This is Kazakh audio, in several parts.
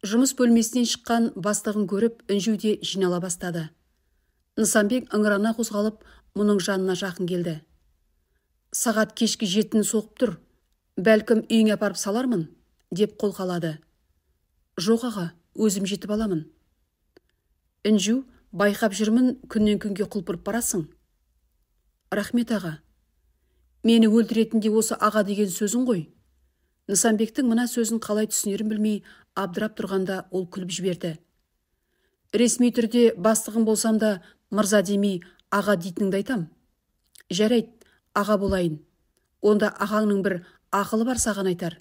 Жұмыс бөлмесінен шыққан бастығын көріп, Інжу де жинала бастады. Нысанбек ыңырана қозғалып, мұның жанына жақын келді. Сағат кешкі 7-ні соғып тұр. Бәлкім үйіңе апарып салармын, деп қолқалады. Жоқ аға, өзім жетіп аламын. Інжу, байқап жүрмін, күннен күнге құлпырып барасың. Рахмет аға. Мені өлтіретіндей осы аға деген сөзің ғой. Нысанбектің мына сөзін қалай түсінерін білмей, абдырап тұрғанда ол күліп жіберді. Ресми түрде бастығым болсам да, мырза демей, аға дейтініңді айтам. Жарайды, аға болайын. Онда ағаңның бір ақылы бар саған айтар.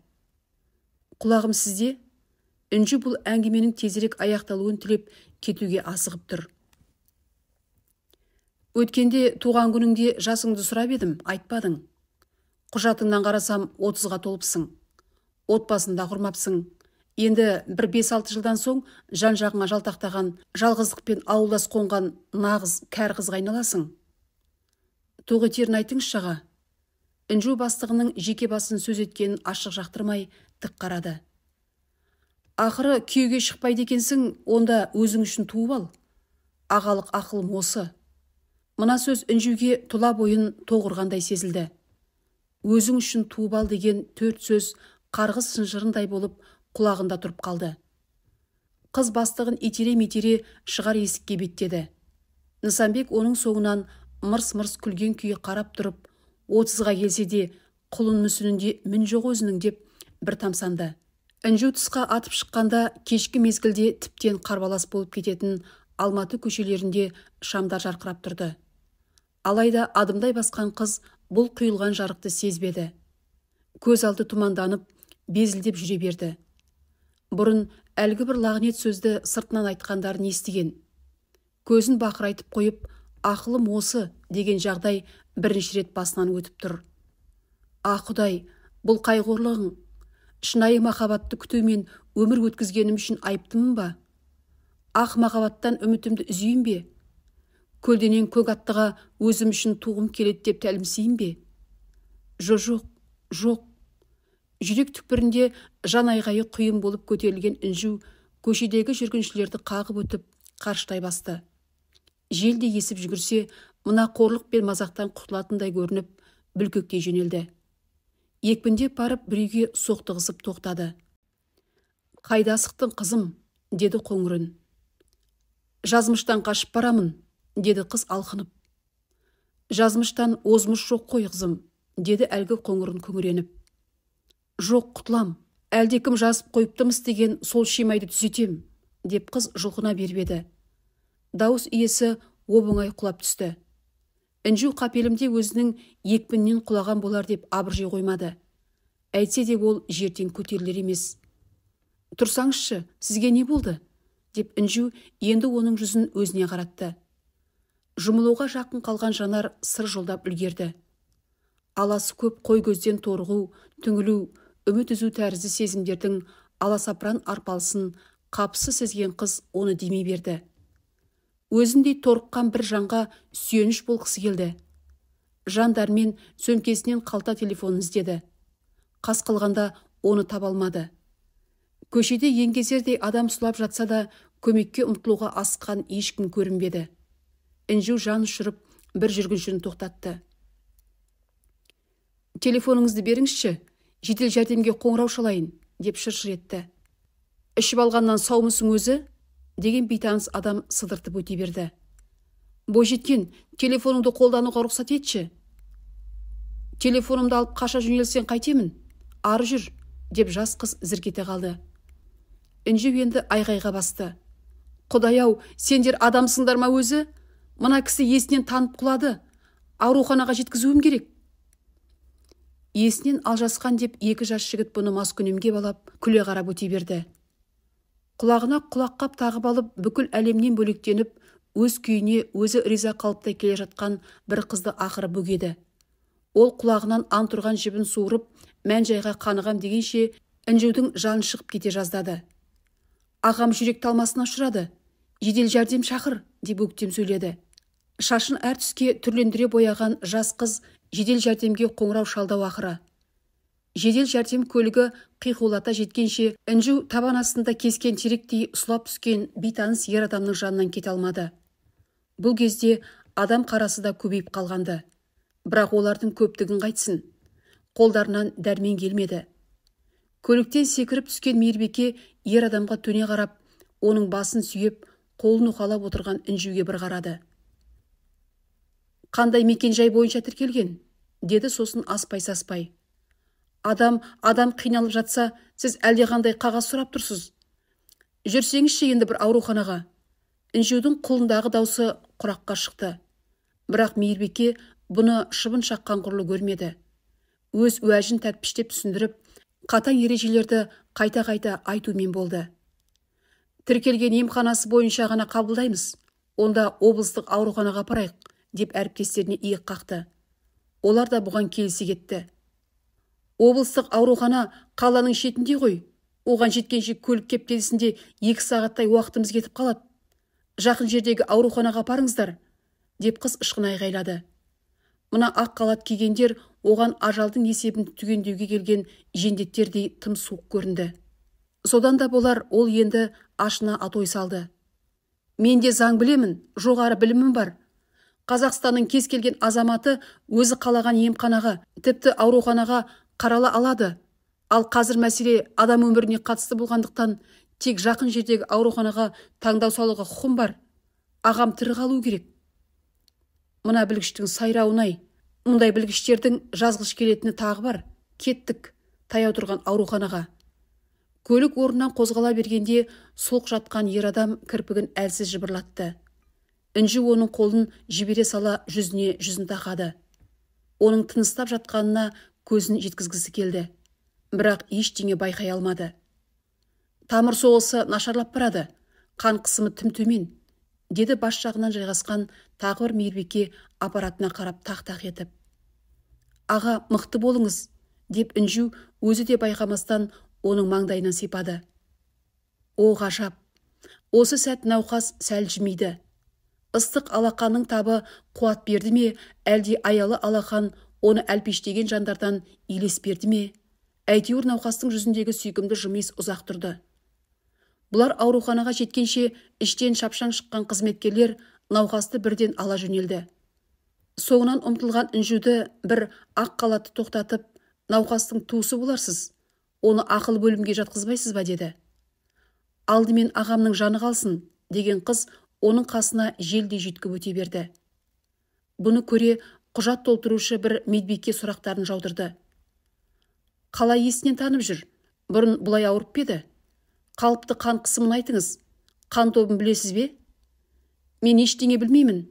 Құлағым сізде? Інжу бұл әңгіменің тезірек аяқталуын тілеп кетуге асығып тұр. Өткенде туған күніңде жасыңды сұрап едім, айтпадың. Құжатыңнан қарасам 30-ға толыпсың. Отбасында құрмапсың. Енді бір 5-6 жылдан соң жан-жағыңа жалтақтаған, жалғыздықпен ауылдас қонған нағыз кәрі қызға айналасың. Тоқ етерін айтыңызшы аға. Інжу бастығының жеке басын сөз еткенін ашық жақтырмай тік қарады. Ақыры күйеуге шықпайды екенсің, онда өзің үшін туып ал. Ағалық ақылым осы. Мына сөз Інжуге тұла бойын тоғырғандай сезілді. Өзің үшін туып ал деген 4 сөз қарғыс шынжырындай болып құлағында тұрып қалды. Қыз бастығын итере-митере шығар есікке беттеді. Нысанбек оның соңынан мырс-мырс күлген күйі қарап тұрып, 30-ға келсе де құлын мүсінінде мін жоқ өзінің деп бір тамсанды. Інжу тысқа атып шыққанда кешкі мезгілде тіптен қарбалас болып кететін Алматы көшелерінде шамдар жарқырап тұрды. Алайда адымдай басқан қыз бұл құйылған жарықты сезбеді. Көз алды тұманданып, безілдеп жүре берді. Бұрын әлгі бір лағнет сөзді сыртынан айтқандарын естіген. Көзін бақырайтып қойып, ақылым осы деген жағдай бірінші рет басынан өтіп тұр. А Құдай, бұл қайғорлығың, шынайы махаббатты күтумен өмір өткізгенім үшін айыптымын ба? Ақ махаббаттан үмітімді үзейін бе? Көлденең көк аттыға өзім үшін туғым келеді деп тәлімсейін бе? Жоқ, жоқ. Жүрек түкпірінде жан айғайы құйын болып көтерілген Інжу көшедегі жүргіншілерді қағып өтіп, қарыштай басты. Желде есіп жүгірсе, мына қорлық пен мазақтан құтылатындай көрініп, бүлкектей жөнелді. Екпіндеп барып бір үйге соқтығысып тоқтады. Қайда асықтың, қызым? Деді қоңырын. Жазмыштан қашып барамын, деді қыз алқынып. Жазмыштан озмыш жоқ қой, қызым, деді әлгі қоңырын күңіреніп. Жоқ, құтылам, әлдекім жазып қойыптымыз деген сол шимайды түзетем, деп қыз жұлқына беріп еді. Дауыс иесі оп-оңай құлап түсті. Інжу қапелімде өзінің екпіннен құлаған болар деп абыржи қоймады. Әйтсе де ол жерден көтерілер емес. Тұрсаңызшы, сізге не болды? Деп Інжу енді оның жүзін өзіне қаратты. Жұмылуға жақын қалған жанар сыр жолдап үлгерді. Аласы көп қой көзден торығу, түңілу, үміт үзу тәрізді сезімдердің аласапыран арпалысын қапысы сезген қыз оны демей берді. Өзіндей торыққан бір жанға сүйеніш болғысы келді. Жан дәрмен сөмкесінен қалта телефонын іздеді. Қас қылғанда оны таба алмады. Көшеде еңгезердей адам сұлап жатса да көмекке ұмтылуға асыққан ешкім көрінбеді. Інжу жан ұшырып бір жүргіншіні тоқтатты. Телефоныңызды беріңізші, жедел жәрдемге қоңырау шалайын, деп шыр-шыр етті. Ішіп алғаннан саумысың өзі? Деген бейтаныс адам сыдыртып өте берді. Бойжеткен, телефоныңды қолдануға рұқсат етші. Телефонымды алып қаша жөнелсең қайтемін? Ары жүр, деп жас қыз зірк ете қалды. Інжу енді айғайға басты. Құдай-ау, сендер адамсыңдар ма өзі? Мына кісі есінен танып құлады. Ауруханаға жеткізуім керек. Есінен алжасқан деп екі жас жігіт бұны маскүнемге балап, күле қарап өте берді. Құлағына құлаққап тағып алып, бүкіл әлемнен бөлектеніп, өз күйіне өзі риза қалыпта келе жатқан бір қызды ақыры бөгеді. Ол құлағынан ан тұрған жібін суырып, мән-жайға қанығам дегенше, Інжудің жаны шығып кете жаздады. Ағам жүрек талмасына ұшырады. Жедел жәрдем шақыр, деп өктем сөйледі. Шашын әр түске түрлендіре бояған жас қыз жедел жәрдемге қоңырау шалдау ақыры. Жедел жәрдем көлігі қиқулата жеткенше Інжу табан астында кескен теректей сұлап түскен бейтаныс ер адамның жанынан кете алмады. Бұл кезде адам қарасы да көбейіп қалғанды. Бірақ олардың көптігін қайтсын. Қолдарынан дәрмен келмеді. Көліктен секіріп түскен мейірбике ер адамға төне қарап, оның басын сүйеп, қолын уқалап отырған Інжуге бір қарады. Қандай мекен-жай бойынша тіркелген? Деді сосын аспай-саспай. Адам қиналып жатса, сіз әлдеқандай қағаз сұрап тұрсыз. Жүрсеңізші енді бір ауруханаға. Інжудің құлындағы даусы құраққа шықты. Бірақ мейірбике бұны шыбын шаққан құрлы көрмеді. Өз уәжін тәтпіштеп түсіндіріп, қатаң ережелерді қайта-қайта айтумен болды. Тіркелген емханасы бойынша ғана қабылдаймыз, онда облыстық ауруханаға апарайық, деп әріптестеріне иек қақты. Олар да бұған келісе кетті. Облыстық аурухана қаланың шетінде ғой. Оған жеткенше көлік кептелісінде 2 сағаттай уақытымыз кетіп қалады. Жақын жердегі ауруханаға апарыңыздар, деп қыз ышқына айғайлады. Мына ақ халат кигендер оған ажалдың есебін түгендеуге келген жендеттердей тым суық көрінді. Содан да болар ол енді ашына атой салды. Мен де заң білемін, жоғары білімім бар. Қазақстанның кез келген азаматы өзі қалаған емханаға, тіпті ауруханаға қарала алады. Ал қазір мәселе адам өміріне қатысты болғандықтан тек жақын жердегі ауруханаға таңдау салуға құқым бар. Ағам тірі қалу керек. Мына білгіштің сайрауын-ай, мұндай білгіштердің жазғыш келетіні тағы бар. Кеттік, таяу тұрған ауруханаға. Көлік орнынан қозғала бергенде сұлқ жатқан ер адам кірпігін әлсіз жыбырлатты. Інжу оның қолын жібере сала жүзіне жүзін тақады. Оның тыныстап жатқанына көзін жеткізгісі келді. Бірақ ештеңе байқай алмады. Тамыр соғысы нашарлап барады, қан қысымы тым төмен, деді бас жағынан жайғасқан тағы бір мейірбике аппаратына қарап тақ-тақ етіп. Аға, мықты болыңыз, деп Інжу өзі де байқамастан оның маңдайынан сипады. О, ғажап! Осы сәт науқас сәл жымиды. Ыстық алақанның табы қуат берді ме, әлде аялы алақан оны әлпештеген жандардан елес берді ме? Әйтеуір науқастың жүзіндегі сүйкімді жымиыс ұзақ тұрды. Бұлар ауруханаға жеткенше іштен шапшаң шыққан қызметкерлер науқасты бірден ала жөнелді. Соңынан ұмтылған Інжуді бір ақ халатты тоқтатып, науқастың туысы боларсыз, оны ақыл бөлімге жатқызбайсыз ба, деді. Алдымен ағамның жаны қалсын, деген қыз оның қасына желдей жүйткіп өте берді. Бұны көре құжат толтырушы бір медбике сұрақтарын жаудырды. Қалай есінен танып жүр? Бұрын бұлай ауырып па еді? Қалыпты қан қысымын айтыңыз. Қан тобын білесіз бе? Мен ештеңе білмеймін.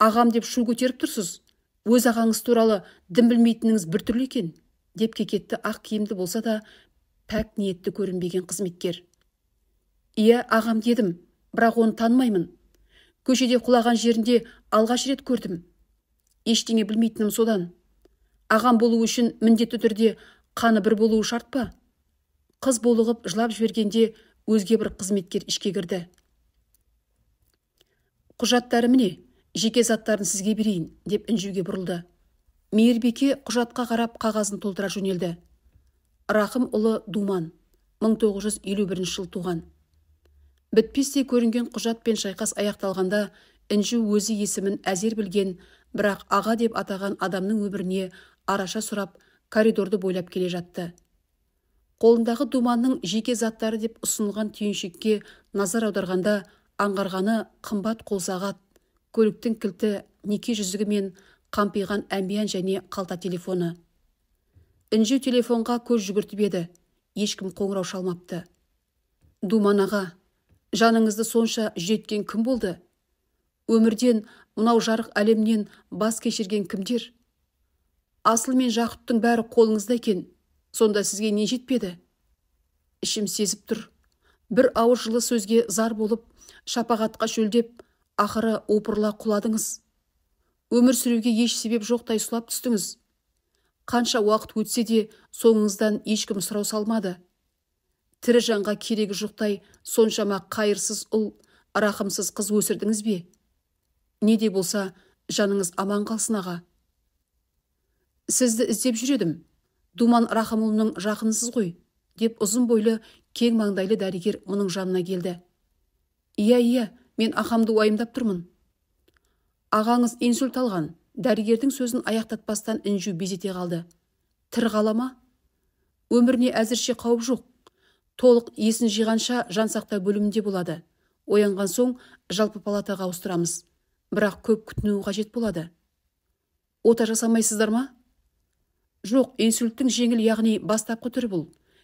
Ағам деп шу көтеріп тұрсыз. Өз ағаңыз туралы дым білмейтініңіз біртүрлі екен, деп кекетті ақ киімді болса да пәк ниетті көрінбеген қызметкер. Иә, ағам дедім, бірақ оны танымаймын. Көшеде құлаған жерінде алғаш рет көрдім. Ештеңе білмейтінім содан. Ағам болу үшін міндетті түрде қаны бір болуы шарт па? Қыз болығып жылап жібергенде өзге бір қызметкер ішке кірді. Құжаттары міне, жеке заттарын сізге берейін, деп Інжуге бұрылды. Мейірбике құжатқа қарап қағазын толтыра жөнелді. Рақым ұлы Думан, 1951 жыл туған. Бітпестей көрінген құжат пен шайқас аяқталғанда Інжу өзі есімін әзер білген, бірақ аға деп атаған адамның өміріне араша сұрап, коридорды бойлап келе жатты. Қолындағы Думанның жеке заттары деп ұсынылған түйіншекке назар аударғанда аңғарғаны қымбат қолсағат, көліктің кілті, неке жүзігі мен қампиған әмиян және қалта телефоны. Інжу телефонға көз жүгіртіп еді, ешкім қоңырау шалмапты. Думан аға, жаныңызды сонша жүдеткен кім болды? Өмірден, мынау жарық әлемнен бас кешірген кімдер? Асыл мен Жақұттың бәрі қолыңызда екен, сонда сізге не жетпеді? Ішім сезіп тұр. Бір ауыз жылы сөзге зар болып, шапағатқа шөлдеп, ақыры опырыла құладыңыз. Өмір сүруге еш себеп жоқтай сұлап түстіңіз. Қанша уақыт өтсе де соңыңыздан ешкім сұрау салмады. Тірі жанға керегі жоқтай соншама қайырсыз ұл, рақымсыз қыз өсірдіңіз бе? Не де болса, жаныңыз аман қалсын аға. Сізді іздеп жүр едім. Думан Рахымұлының жақынысыз ғой, деп ұзын бойлы, кең маңдайлы дәрігер мұның жанына келді. Иә, иә, мен ағамды уайымдап тұрмын. Ағаңыз инсульт алған. Дәрігердің сөзін аяқтатпастан Інжу безете қалды. Тірі қала ма? Өміріне әзірше қауіп жоқ. Толық есін жиғанша жан сақтау бөлімінде болады. Оянған соң жалпы палатаға ауыстырамыз. Бірақ көп күтіну қажет болады. Ота жасамайсыздар ма? Жоқ, инсульттің жеңіл, яғни бастапқы түрі бұл.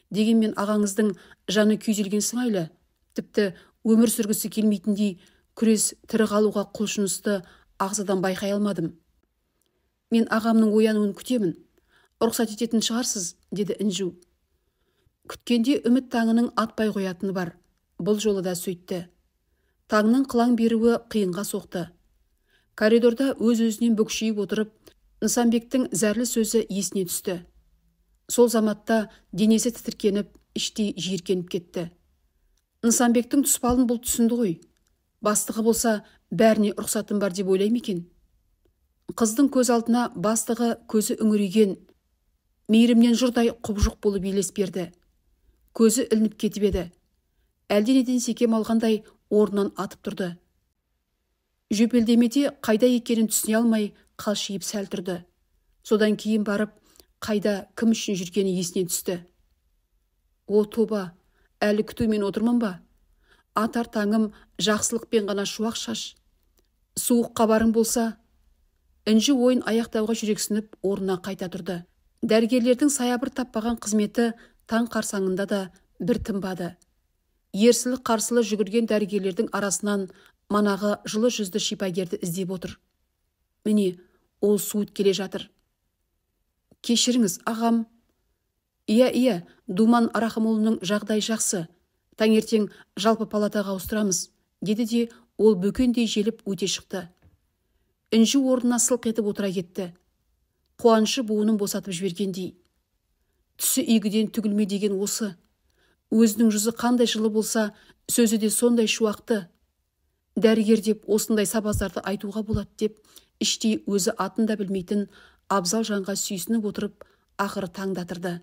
Дегенмен ағаңыздың жаны күйзелген сыңайлы. Тіпті өмір сүргісі келмейтіндей күрес, тірі қалуға құлшынысты ағзадан байқай алмадым. Мен ағамның оянуын күтемін. Рұқсат ететін шығарсыз, деді Інжу. Күткенде үміт таңының атпай қоятыны бар. Бұл жолы да сөйтті. Таңның қылаң беруі қиынға соқты. Коридорда өз-өзінен бүкшиіп отырып, Нысанбектің зәрлі сөзі есіне түсті. Сол заматта денесі тітіркеніп, іштей жиіркеніп кетті. Нысанбектің тұспалын бұл түсінді ғой. Бастығы болса, бәріне рұқсатым бар деп ойлай ма екен? Қыздың көз алдына бастығы көзі үңірейген, мейірімнен жұрдай құбыжық болып елес берді. Көзі ілініп кетіп еді. Әлденеден секем алғандай орнынан атып тұрды. Жөпелдемеде қайда екенін түсіне алмай қалшиып сәл тұрды. Содан кейін барып, қайда кім үшін жүргені есіне түсті. О, тоба, әлі күтумен отырмын ба? Атар таңым жақсылықпен ғана шуақ шаш. Суық қабарың болса, Інжу ойын аяқтауға жүрексініп орнына қайта тұрды. Дәрігерлердің саябыр таппаған қызметі таң қарсаңында да бір тынбады. Ерсілі-қарсылы жүгірген дәрігерлердің арасынан манағы жылы жүзді шипагерді іздеп отыр. Міне, ол суыт келе жатыр. Кешіріңіз, ағам. Иә, иә, Думан Рахымұлының жағдайы жақсы. Таңертең жалпы палатаға ауыстырамыз, деді де ол бөкендей желіп өте шықты. Інжу орнына сылқ етіп отыра кетті. Қуанышы буынын босатып жібергендей. Түсі игіден түгілме деген осы. Өзінің жүзі қандай жылы болса, сөзі де сондай шуақты. Дәрігер деп осындай сабаздарды айтуға болады деп, іштей өзі атын да білмейтін абзал жанға сүйсініп отырып, ақыры таңдатырды.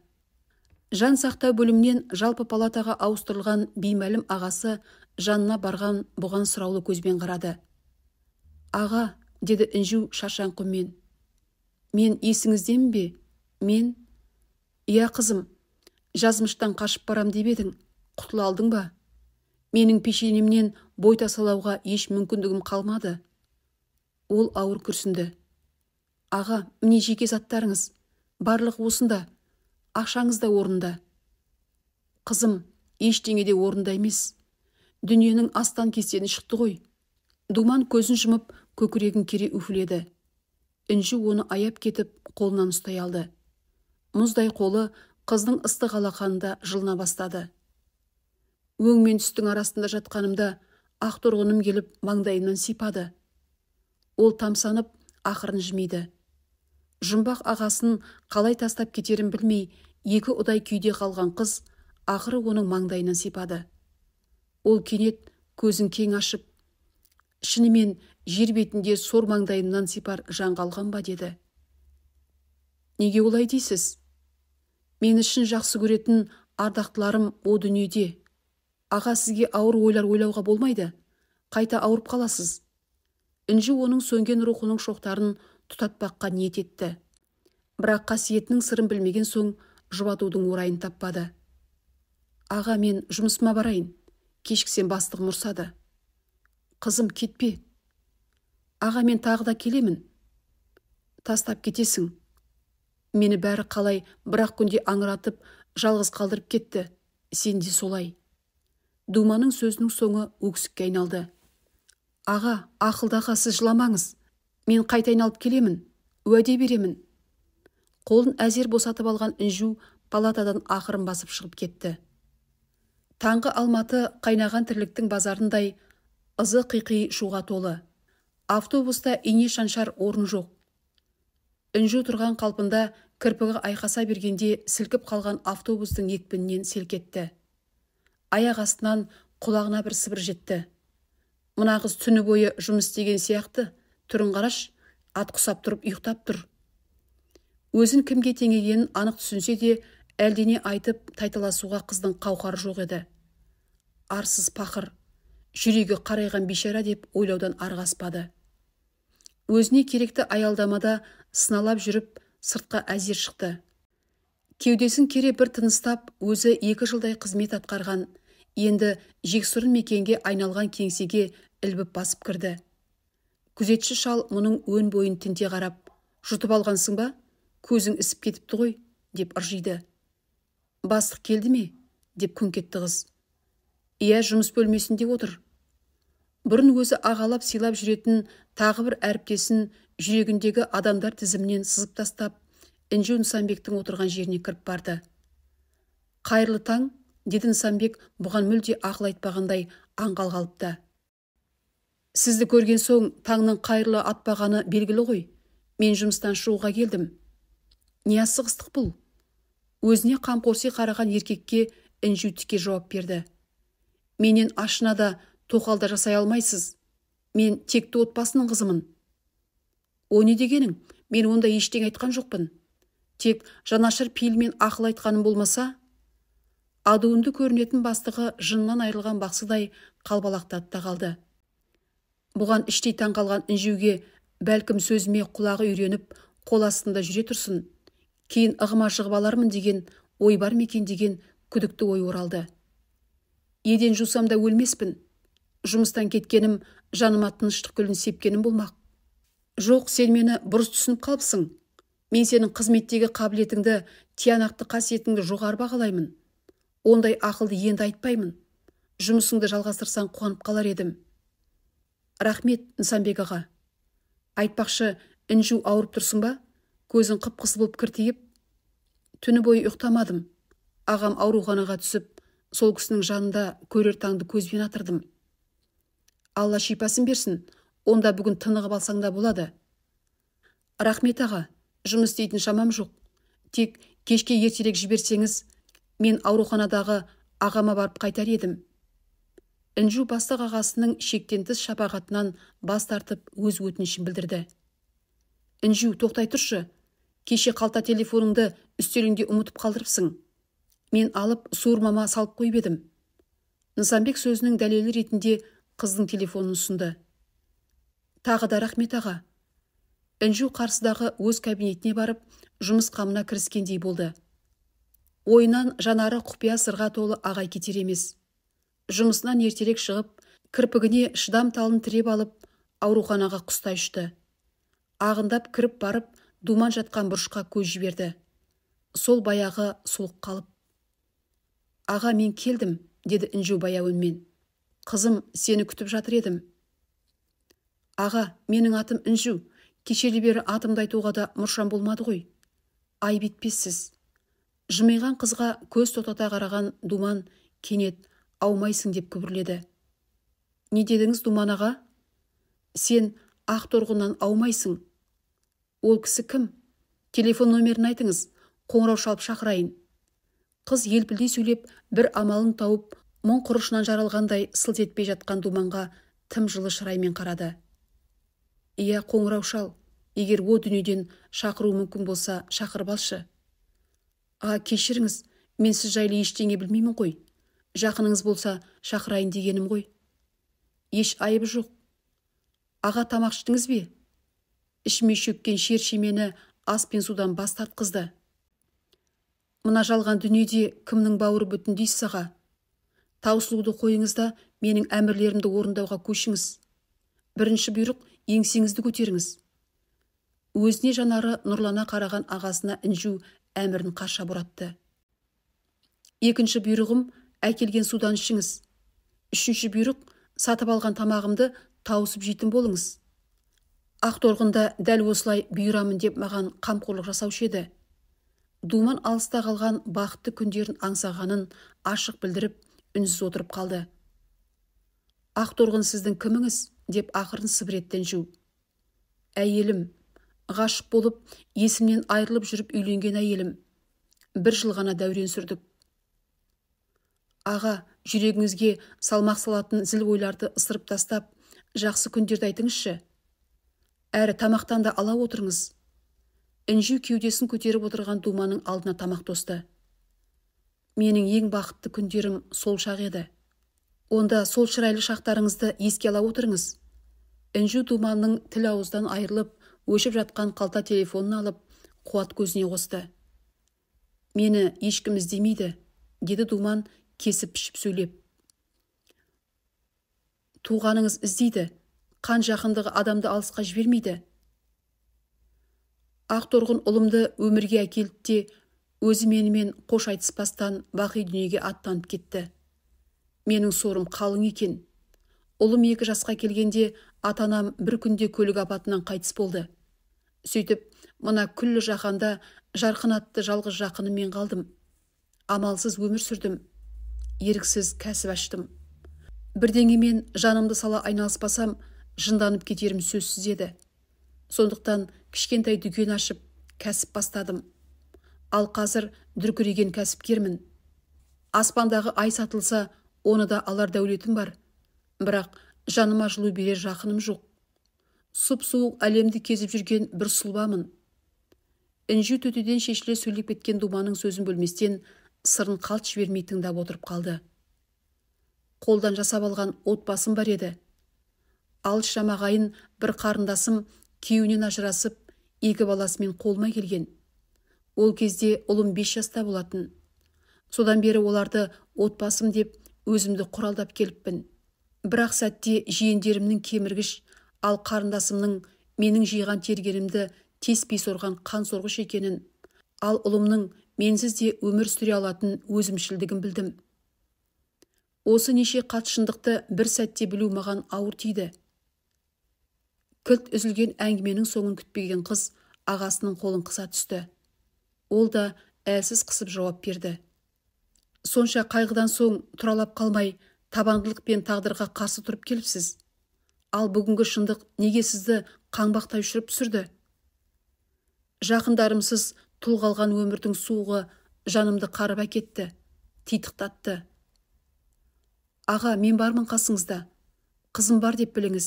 Жан сақтау бөлімінен жалпы палатаға ауыстырылған беймәлім ағасы жанына барған бұған сұраулы көзбен қарады. Аға, деді Інжу шаршаңқы үнмен. Мен есіңіздемін бе? Мен? Иә, қызым, жазмыштан қашып барам деп едің, құтыла алдың ба? Менің пешенемнен бой тасалауға еш мүмкіндігім қалмады. Ол ауыр күрсінді. Аға, міне жеке заттарыңыз, барлығы осында, ақшаңыз да орында. Қызым, ештеңе де орында емес. Дүниенің астан кестені шықты ғой. Думан көзін жұмып, көкірегін кере уфіледі. Інжу оны аяп кетіп, қолынан ұстай алды. Мұздай қолы қыздың ыстық алақанында жылына бастады. Өң мен түстің арасында жатқанымда ақ торғыным келіп маңдайымнан сипады. Ол тамсанып, ақырын жымиды. Жұмбақ ағасын қалай тастап кетерін білмей, екі ұдай күйде қалған қыз ақыры оның маңдайынан сипады. Ол кенет көзін кең ашып, шынымен жер бетінде сор маңдайымнан сипар жан қалған ба деді. Неге олай дейсіз? Мені шын жақсы көретін ардақтыларым о дүниеде. Аға, сізге ауыр ойлар ойлауға болмайды. Қайта ауырып қаласыз. Інжу оның сөнген рухының шоқтарын тұтатпаққа ниет етті. Бірақ қасиетінің сырын білмеген соң жұбатудың орайын таппады. Аға, мен жұмысыма барайын. Кешіксем бастығым ұрсады. Қызым, кетпе. Аға, мен тағы да келемін. Тастап кетесің. Мені бәрі қалай бірақ күнде аңыратып, жалғыз қалдырып кетті. Сен де солай. Думаның сөзінің соңы өксікке айналды. Аға, ақылды аға, сіз жыламаңыз. Мен қайта айналып келемін. Уәде беремін. Қолын әзер босатып алған Інжу палатадан ақырын басып шығып кетті. Таңғы Алматы қайнаған тірліктің базарындай ызы қиқи шуға толы. Автобуста ине шаншар орын жоқ. Інжу тұрған қалпында кірпігі айқаса бергенде сілкіп қалған автобустың екпінінен селк етті. Аяқ астынан құлағына бір сыбыр жетті. Мына қыз түні бойы жұмыс істеген сияқты, түрін қараш, ат құсап тұрып ұйықтап тұр. Өзін кімге теңегенін анық түсінсе де, әлдене айтып тайталасуға қыздың қауқары жоқ еді. Арсыз пақыр, жүрегі қарайған бейшара деп ойлаудан арға аспады. Өзіне керекті аялдамада сыналап жүріп, сыртқа әзер шықты. Кеудесін кере бір тыныстап, өзі 2 жылдай қызмет атқарған, енді жексұрын мекенге айналған кеңсеге ілбіп басып кірді. Күзетші шал мұның өн бойын тінте қарап, «Жұтып алғансың ба? Көзің ісіп кетіпті ғой», деп ыржиды. «Бастық келді ме?» деп күңк етті қыз. «Иә, жұмыс бөлмесінде отыр». Бұрын өзі ағалап сыйлап жүретін тағы бір әріптесін жүрегіндегі адамдар тізімінен сызып тастап, Інжу Нысанбектің отырған жеріне кіріп барды. «Қайырлы таң», деді Нысанбек бұған мүлде ақыл айтпағандай аңғал қалыпты. «Сізді көрген соң таңның қайырлы атпағаны белгілі ғой. Мен жұмыстан шығуға келдім». «Не асығыстық бұл?» Өзіне қамқорси қараған еркекке Інжу тіке жауап берді. «Менен ашына да тоқал да жасай алмайсыз. Мен текті отбасының қызымын». «О не дегенің? Мен онда ештеңе айтқан жоқпын. Тек жанашыр пейілмен ақыл айтқаным болмаса». Адуынды көрінетін бастығы жыннан айырылған бақсыдай қалбалақтады да қалды. Бұған іштей таң қалған Інжуге бәлкім сөзіме құлағы үйреніп, қол астында жүре тұрсын, кейін ығыма жығып алармын деген ой бар ма екен деген күдікті ой оралды. «Еден жусам да өлмеспін. Жұмыстан кеткенім жаныма тыныштық гүлін сепкенім болмақ». «Жоқ, сен мені бұрыс түсініп қалыпсың. Мен сенің қызметтегі қабілетіңді, тиянақты қасиетіңді жоғары бағалаймын. Ондай ақылды енді айтпаймын. Жұмысыңды жалғастырсаң қуанып қалар едім». «Рахмет, Нысанбек аға. Айтпақшы, Інжу, ауырып тұрсың ба? Көзің қып-қызыл болып кіртиіп». «Түні бойы ұйықтамадым. Ағам ауруханаға түсіп, сол кісінің жанында көрер таңды көзбен атырдым». «Алла шипасын берсін, онда бүгін тынығып алсаң да болады». «Рахмет аға, жұмыс істейтін шамам жоқ. Тек кешке ертерек жіберсеңіз, мен ауруханадағы ағама барып қайтар едім». Інжу бастық ағасының шектен тыс шапағатынан бас тартып өз өтінішін білдірді. «Інжу, тоқтай тұршы. Кеше қалта телефоныңды үстеліңде ұмытып қалдырыпсың. Мен алып суырмама салып қойып едім». Нысанбек сөзінің дәлелі ретінде қыздың телефонын ұсынды. «Тағы да рахмет аға». Інжу қарсыдағы өз кабинетіне барып, жұмыс қамына кіріскендей болды. Ойынан жанары құпия сырға толы ағай кетер емес. Жұмысынан ертерек шығып, кірпігіне шыдам талын тіреп алып, ауруханаға құстай ұшты. Ағындап кіріп барып, думан жатқан бұрышқа көз жіберді. Сол баяғы сұлық қалып. «Аға, мен келдім», деді Інжу баяу үнмен. «Қызым, сені күтіп жатыр едім». «Аға, менің атым Інжу. Кешелі бері атымды айтуға да мұршам болмады ғой». «Айып етпессіз». Жымиған қызға көз тоқтата қараған Думан кенет «Аумайсың» деп күбірледі. «Не дедіңіз, Думан аға?» «Сен ақ торғыннан аумайсың». «Ол кісі кім? Телефон номерін айтыңыз, қоңырау шалып шақырайын». Қыз елпілдей сөйлеп, бір амалын тауып, мұң құрышынан жаралғандай сылт етпей жатқан Думанға тым жылы шыраймен қарады. «Иә, қоңырау шал, егер о дүниеден шақыру мүмкін болса, шақырып алшы». «А, кешіріңіз, мен сіз жайлы ештеңе білмеймін ғой. Жақыныңыз болса, шақырайын дегенім ғой». «Еш айыбы жоқ. Аға, тамақ іштіңіз бе?» Ішіме шөккен шер шемені ас пен судан бас тартқызды. «Мына жалған дүниеде кімнің бауыры бүтін дейсіз, аға? Таусылуды қойыңыз да, менің әмірлерімді орындауға көшіңіз. Бірінші бұйрық, еңсеңізді көтеріңіз». Өзіне жанары нұрлана қараған ағасына Інжу әмірін қарша бұратты. «Екінші бұйрығым, әкелген судан ішіңіз. Үшінші бұйрық, сатып алған тамағымды тауысып жейтін болыңыз. Ақ торғында дәл осылай бұйырамын деп маған қамқорлық жасаушы еді». Думан алыста қалған бақытты күндерін аңсағанын ашық білдіріп, үнсіз отырып қалды. «Ақ торғын сіздің кіміңіз?» деп ақырын сыбыр етті Інжу. «Әйелім, ғашық болып, есімнен айырылып жүріп үйленген әйелім. Бір жыл ғана дәурен сүрдік». «Аға, жүрегіңізге салмақ салатын зіл ойларды ысырып тастап, жақсы күндерді айтыңызшы. Әрі тамақтан да ала отырыңыз». Інжу кеудесін көтеріп отырған Думанның алдына тамақ тосты. Менің ең бақытты күндерім сол шақ еді. Онда сол шырайлы шақтарыңызды еске ала отырыңыз. Інжу Думанның тіл ауыздан айырылып, өшіп жатқан қалта телефонын алып, қуат көзіне қосты. Мені ешкім іздемейді, деді Думан кесіп пішіп сөйлеп. Туғаныңыз іздейді, қан жақындығы адамды алысқа жібермейді. Ақ торғын ұлымды өмірге әкелді де, өзі менімен қош айтыспастан бақи дүниеге аттанып кетті. Менің сорым қалың екен. Ұлым 2 жасқа келгенде ата-анам бір күнде көлік апатынан қайтыс болды. Сөйтіп, мына күллі жаһанда Жарқын атты жалғыз жақыныммен қалдым. Амалсыз өмір сүрдім. Еріксіз кәсіп аштым. Бірдеңемен жанымды сала айналыспасам, жынданып кетерім сөзсіз еді. Сондықтан кішкентай дүкен ашып, кәсіп бастадым. Ал қазір дүркіреген кәсіпкермін. Аспандағы ай сатылса, оны да алар дәулетім бар. Бірақ жаныма жылу берер жақыным жоқ. Сұп-суық әлемді кезіп жүрген бір сұлбамын. Інжу төтеден шешіле сөйлеп кеткен Думанның сөзін бөлместен, сырын қалт жібермей тыңдап отырып қалды. Қолдан жасап алған отбасым бар еді. Алыс жамағайын бір қарындасым күйеуінен ажырасып, 2 баласымен қолыма келген. Ол кезде ұлым 5 жаста болатын. Содан бері оларды отбасым деп өзімді құралдап келіппін. Бірақ сәтте жиендерімнің кеміргіш, ал қарындасымның менің жиған тергенімді теспей сорған қан сорғыш екенін, ал ұлымның менсіз де өмір сүре алатын өзімшілдігін білдім. Осы неше қат шындықты бір сәтте білу маған ауыр тиді. Кілт үзілген әңгіменің соңын күтпеген қыз ағасының қолын қыса түсті. Ол да әлсіз қысып жауап берді. Сонша қайғыдан соң тұралап қалмай, табандылық пен тағдырға қарсы тұрып келіпсіз. Ал бүгінгі шындық неге сізді қаңбақтай ұшырып түсірді? Жақындарымсыз тұл қалған өмірдің суығы жанымды қарып әкетті, титықтатты. Аға, мен бармын қасыңызда. Қызым бар деп біліңіз.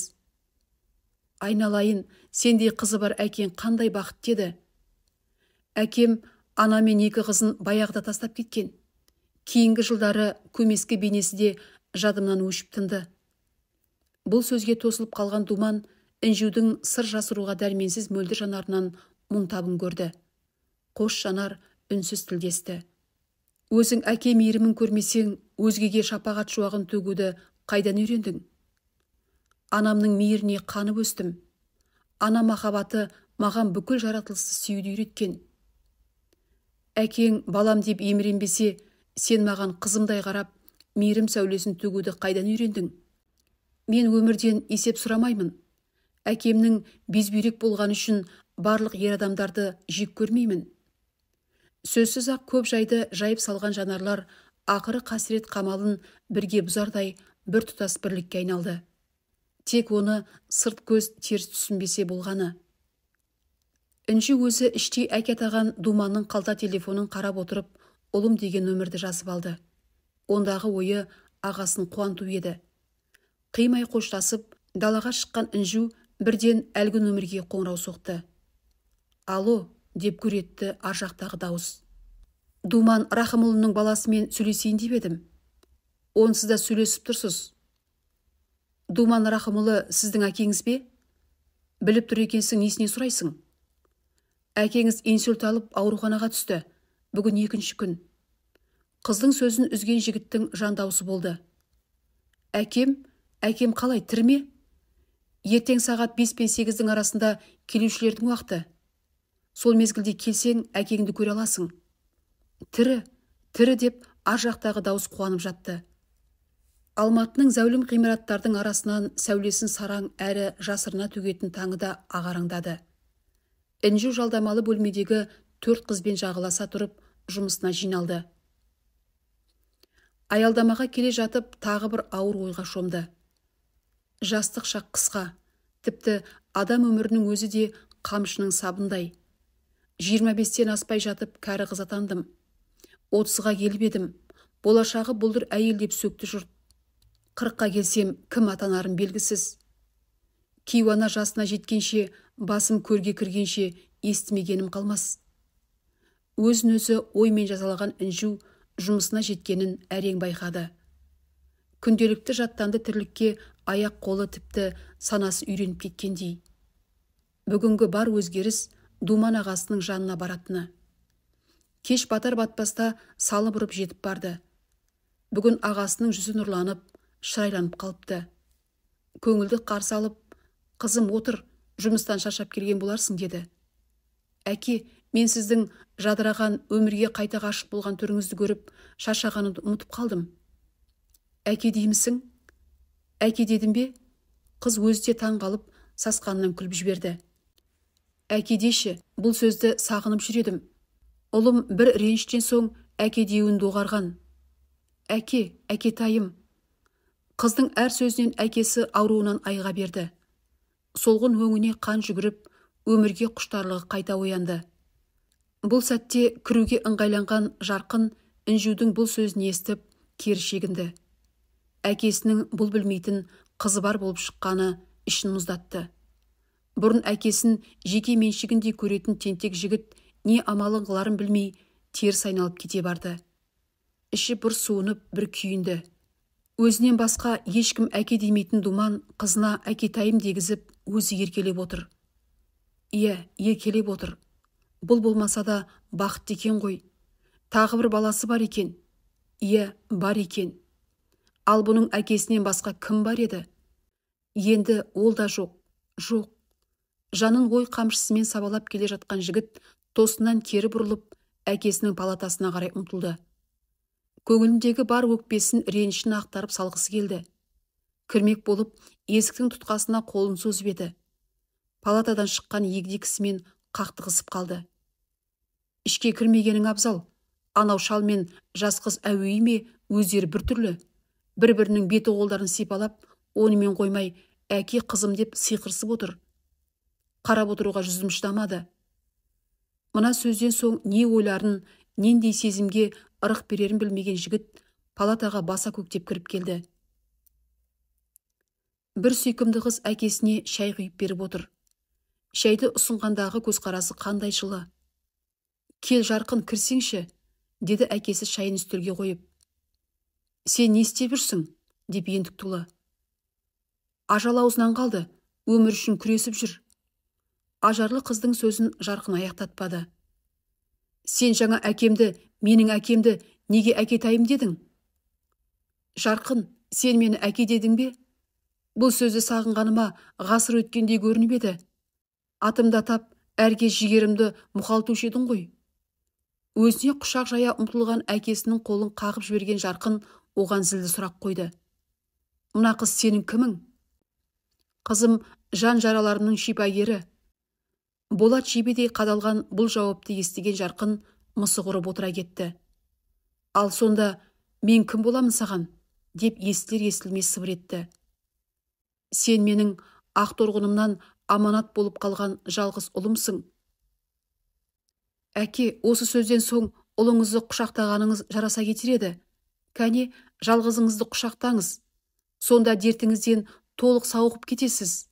Айналайын, сендей қызы бар әкең қандай бақыт деді. Әкем ана мен 2 қызын баяғыда тастап кеткен. Кейінгі жылдары көмескі бейнесі де жадымнан өшіп тынды. Бұл сөзге тосылып қалған Думан Інжудің сыр жасыруға дәрменсіз мөлдір жанарынан мұң табын көрді. Қос жанар үнсіз тілдесті. Өзің әке мейірімін көрмесең, өзгеге шапағат шуағын төгуді қайдан үйрендің? Анамның мейіріне қанып өстім. Ана махаббаты маған бүкіл жаратылысты сүюді үйреткен. Әкең балам деп еміренбесе, сен маған қызымдай қарап, мейірім сәулесін төгуді қайдан үйрендің? Мен өмірден есеп сұрамаймын. Әкемнің безбүйрек болғаны үшін барлық ер адамдарды жек көрмеймін. Сөзсіз-ақ көп жайды жайып салған жанарлар ақыры қасірет қамалын бірге бұзардай бір тұтас бірлікке айналды. Тек оны сырт көз теріс түсінбесе болғаны. Інжу өзі іштей әке атаған Думанның қалта телефонын қарап отырып, ұлым деген нөмірді жазып алды. Ондағы ойы ағасын қуанту еді. Қимай қоштасып, далаға шыққан Інжу бірден әлгі нөмірге қоңырау соқты. Алло, деп күретті ар жақтағы дауыс. Думан Рахымұлының баласымен сөйлесейін деп едім. Онсыз да сөйлесіп тұрсыз. Думан Рахымұлы сіздің әкеңіз бе? Біліп тұр екенсің, несіне сұрайсың? Әкеңіз инсульт алып ауруханаға түсті. Бүгін 2-ші күн. Қыздың сөзін үзген жігіттің жан даусы болды. Әкем, әкем қалай, тірі ме? Ертең сағат 5 пен 8-дің арасында келушілердің уақыты. Сол мезгілде келсең, әкеңді көре аласың. Тірі, тірі деп ар жақтағы дауыс қуанып жатты. Алматының зәулім ғимараттардың арасынан сәулесін сараң әрі жасырына төгетін таңы да ағараңдады. Інжу жалдамалы бөлмедегі 4 қызбен жағаласа тұрып, жұмысына жиналды. Аялдамаға келе жатып, тағы бір ауыр ойға шомды. Жастық шақ қысқа, тіпті адам өмірінің өзі де қамшының сабындай. 25-тен аспай жатып кәрі қыз атандым. 30-ға келіп едім, болашағы бұлдыр әйел деп сөкті жұрт. 40-қа келсем, кім атанарым белгісіз. Кейуана жасына жеткенше, басым көрге кіргенше естімегенім қалмас. Өзін өзі оймен жазалаған Інжу жұмысына жеткенін әрең байқады. Күнделікті жаттанды тірлікке аяқ қолы тіпті санасы үйреніп кеткендей. Бүгінгі бар өзгеріс Думан ағасының жанына баратыны. Кеш батар батпаста салып ұрып жетіп барды. Бүгін ағасының жүзі нұрланып, шырайланып қалыпты. Көңілді қарсы алып, «Қызым, отыр, жұмыстан шаршап келген боларсың», деді. «Әке, мен сіздің жадыраған, өмірге қайта ғашық болған түріңізді көріп, шаршағанымды ұмытып қалдым». «Әке деймісің? Әке дедім бе?» Қыз өзі де таң қалып, сасқанынан күліп жіберді. «Әке деші, бұл сөзді сағынып жүр едім. Ұлым бір реніштен соң әке деуін доғарған. Әке, әкетайым». Қыздың әр сөзінен әкесі ауруынан айыға берді. Солғын өңіне қан жүгіріп, өмірге құштарлығы қайта оянды. Бұл сәтте кіруге ыңғайланған Жарқын Інжудің бұл сөзін естіп, кері шегінді. Әкесінің бұл білмейтін қызы бар болып шыққаны ішін мұздатты. Бұрын әкесін жеке меншігіндей көретін тентек жігіт не амалын қыларын білмей теріс айналып кете барды. Іші бір суынып, бір күйінді. Өзінен басқа ешкім әке демейтін Думан қызына әкетайым дегізіп, өзі еркелеп отыр. Иә, еркелеп отыр. Бұл болмаса да бақытты екен ғой. Тағы бір баласы бар екен. Иә, бар екен. Ал бұның әкесінен басқа кім бар еді? Енді ол да жоқ, жоқ. Жанын ой қамшысымен сабалап келе жатқан жігіт тосыннан кері бұрылып, әкесінің палатасына қарай ұмтылды. Көңіліндегі бар өкпесін, ренішін ақтарып салғысы келді. Кірмек болып, есіктің тұтқасына қолын созып еді. Палатадан шыққан егде кісімен қақтығысып қалды. «Ішке кірмегенің абзал, анау шал мен жас қыз әуейі ме, өздері біртүрлі. Бір-бірінің беті қолдарын сипалап, онымен қоймай, әке қызым деп сиқырсып отыр. Қарап отыруға жүзім шыдамады». Мына сөзден соң не ойларын, нендей сезімге ырық берерін білмеген жігіт палатаға баса көктеп кіріп келді. Бір сүйкімді қыз әкесіне шай құйып беріп отыр. Шайды ұсынғандағы көзқарасы қандай жылы. «Кел, Жарқын, кірсеңші», деді әкесі шайын үстелге қойып. «Сен не істеп жүрсің?» деп ентікті ұлы. «Ажал аузынан қалды, өмір үшін күресіп жүр». Ажарлы қыздың сөзін Жарқын аяқтатпады. «Сен жаңа әкемді, менің әкемді неге әкетайым дедің?» «Жарқын, сен мені әке дедің бе? Бұл сөзді сағынғаныма ғасыр өткендей көрініп еді. Атымды атап, әрге жігерімді мұқалтушы едің ғой». Өзіне құшақ жая ұмтылған әкесінің қолын қағып жіберген Жарқын оған зілді сұрақ қойды. «Мына қыз сенің кімің?» «Қызым жан жараларымның шипагері». Болат жебедей қадалған бұл жауапты естіген Жарқын мысық ұрып отыра кетті. «Ал сонда мен кім боламын саған?» деп естілер естілмес сыбыр етті. «Сен менің ақ торғынымнан аманат болып қалған жалғыз ұлымсың». «Әке, осы сөзден соң ұлыңызды құшақтағаныңыз жараса кетер еді. Кәне, жалғызыңызды құшақтаңыз. Сонда дертіңізден толық сауығып кетесіз».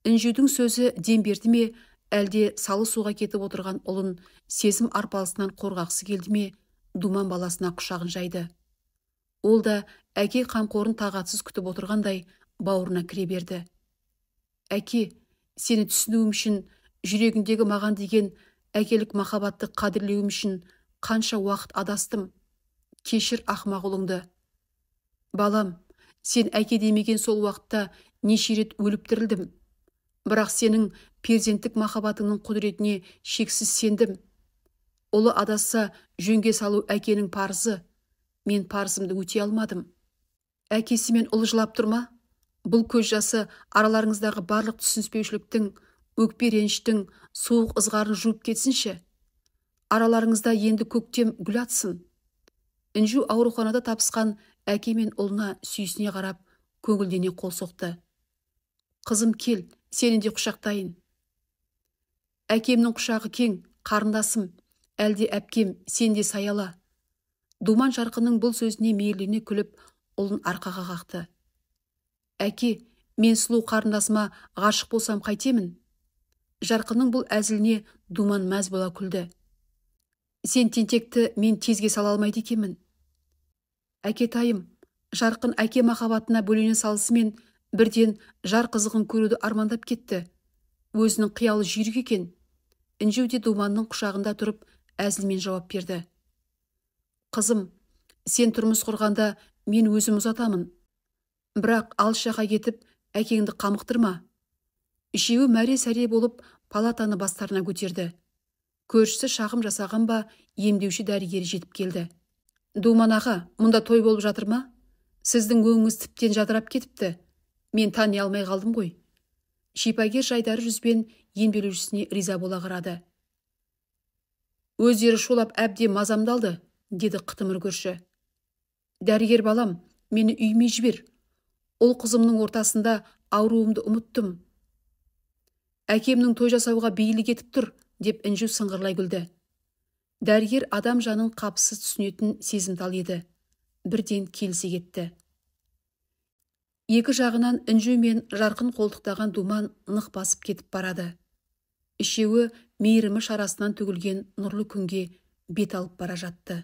Інжудің сөзі дем берді ме, әлде салы суға кетіп отырған ұлын сезім арпалысынан қорғағысы келді ме, Думан баласына құшағын жайды. Ол да әке қамқорын тағатсыз күтіп отырғандай бауырына кіре берді. «Әке, сені түсінуім үшін, жүрегіңдегі маған деген әкелік махаббатты қадірлеуім үшін қанша уақыт адастым. Кешір ақымақ ұлыңды. Балам, сен әке демеген сол уақытта неше рет өліп тірілдім. Бірақ сенің перзенттік махаббатыңның құдіретіне шексіз сендім. Ұлы адасса жөнге салу әкенің парызы. Мен парызымды өте алмадым». Әкесі мен ұлы жылап тұр ма? Бұл көз жасы араларыңыздағы барлық түсініспеушіліктің, өкпе реніштің суық ызғарын жуып кетсінші. Араларыңызда енді көктем гүл атсын. Інжу ауруханада табысқан әке мен ұлына сүйсіне қарап, көңілдене қол соқты. «Қызым, кел, сені де құшақтайын». «Әкемнің құшағы кең, қарындасым, әлде әпкем, сен де саяла». Думан Жарқынның бұл сөзіне мейірлене күліп, ұлын арқаға қақты. «Әке, мен сұлу қарындасыма ғашық болсам қайтемін?» Жарқынның бұл әзіліне Думан мәз бола күлді. Сен тентекті мен тезге сала алмайды екенмін. Әкетайым, Жарқын әке махаббатына бөлене салысымен бірден жар қызығын көруді армандап кетті. Өзінің қиялы жүйрік екен. Інжу де Думанның құшағында тұрып әзілмен жауап берді. Қызым, сен тұрмыс құрғанда мен өзім ұзатамын. Бірақ алыс жаққа кетіп, әкеңді қамықтырма. Үшеуі мәре-сәре болып палатаны бастарына көтерді. Көршісі шағым жасаған ба, емдеуші дәрігері жетіп келді. Думан аға, мұнда той болып жатыр ма? Сіздің өңіңіз тіптен жадырап кетіпті. Мен тани алмай қалдым ғой. Шипагер жайдары жүзбен емделушісіне риза бола қарады. Өздері шулап әбден мазамды алды, деді қытымыр көрші. Дәрігер балам, мені үйіме жібер. Ұл қызымның ортасында ауруымды ұмыттым. Әкемнің той жасауға бейілі кетіп тұр, деп Інжу сыңғырлай күлді. Дәрігер адам жанын қапысыз түсінетін сезімтал еді. Бірден келісе кетті. Екі жағынан Інжу мен Жарқын қолтықтаған Думан нық басып кетіп барады. Үшеуі мейірімі шарасынан төгілген нұрлы күнге бет алып бара жатты.